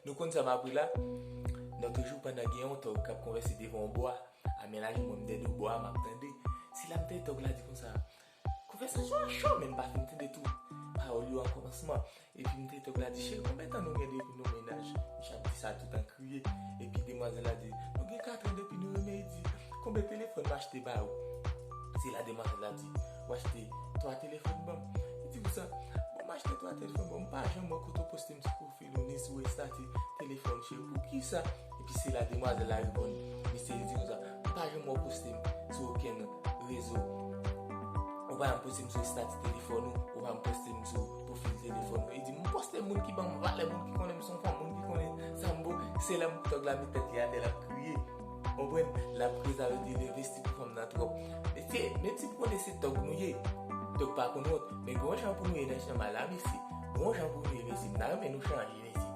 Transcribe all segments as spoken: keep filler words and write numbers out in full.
Nou konn sa m apre la? Nan toujou pandan gen yon tòg k ap konvèse devan yon bwa, a men lajan mwen m dèyè do bwa a, m ap tande. Se la m tande tòg la di konsa, konvèsasyon an cho, men m pa fin tande tout pawòl yo an kòmansman. Epi m tande tòg la di, cheri, konbyen tan nou gen depi nou mennaj? Misye ap di sa tout an kriye. Epi demwazèl la di, nou gen kat an depi nou renmen. Li di, konbyen telefòn m achte ba ou? Se la demwazèl la di, ou achte twa telefòn ban m. Li di konsa, bon, m achte twa telefòn ban m, m pa janm wè kote w poste m sou pwofil ou ni sou estati telefòn, cheri, poukisa? Epi se la demwazèl la reponn misye, li di konsa, m pa janm wè w poste m sou okenn rezo. Ou pa janm poste m sou estati telefòn ou, ou pa janm poste m sou pwofil telefòn ou. Li di, m poste moun ki ban m valè, moun ki konnen m se yon fanm, moun ki konnen sa m vo. Se la tòg la met tèt li atè, l ap kriye. Konprann? L ap kriye, sa vle di l envesti pou fanm nan twòp. Mesye, menm si pou konnen se tòg nou ye, tòg pa konn wont, men gon jan pou nou ye nan chanm la, mesye. Gon jan pou nou ye, mesye. M ta renmen nou chanje, mesye.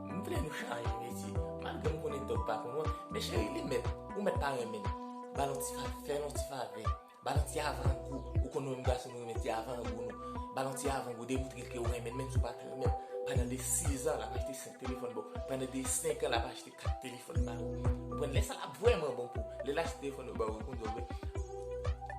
M vle nou chanje, mesye. Malgre m konnen tòg pa konn wont, men cheri, li mèt, ou mèt pa renmen l. Ba l yon ti favè, fè l yon ti favè. Ba l yon ti avangou. Ou konn nou menm gason, nou renmen ti avangou nou. Ba l yon ti avangou, demoutre l ke ou renmen l, menm si ou pa t renmen l. Pandan de sizan, l ap achte senk telefòn ba w. Pandan de senk an, l ap achte kat telefòn ba ou. Ou konprann? Lè sa l ap vrèman bon pou ou. Lè l achte telefòn yo ba ou, ou konn sa w fè?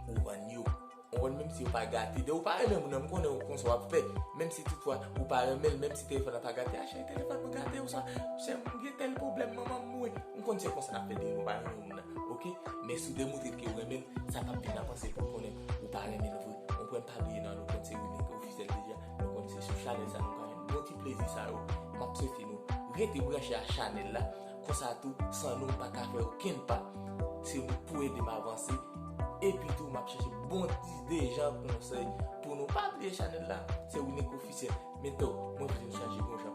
Ou vann yo. Ou konprann? Menm si yo pa gate. Depi ou pa renmen moun nan, m konnen ou konn sa w ap fè. Menm si toutfwa ou pa renmen l, menm si telefòn nan pa gate, a cheri, telefòn mwen gate, ou sa, cheri, m gen tèl pwoblèm, manman m mouri. M konn se konsa n ap fè depi nou pa renmen moun nan. Oke? Men si w demoutre ke w renmen l, sa p ap vin avanse pou w konnen ou pa renmen l vre. Ou konprann? Pa bliye non, nou konn se Wilink Ofisyèl deja. Nou konn se sou chanèl sa nou ka jwenn bon ti plezi sa yo. M ap swete nou rete branche a chanèl la. Konsa tou, san nou, m pa ka fè okenn pa. Se nou pou ede m avanse. Epi tou, m ap chèche bon ide, jan, konsèy pou nou. Pa bliye chanèl la, se Wilink Ofisyèl. Men tou, mwen vle nou chanje bon jan.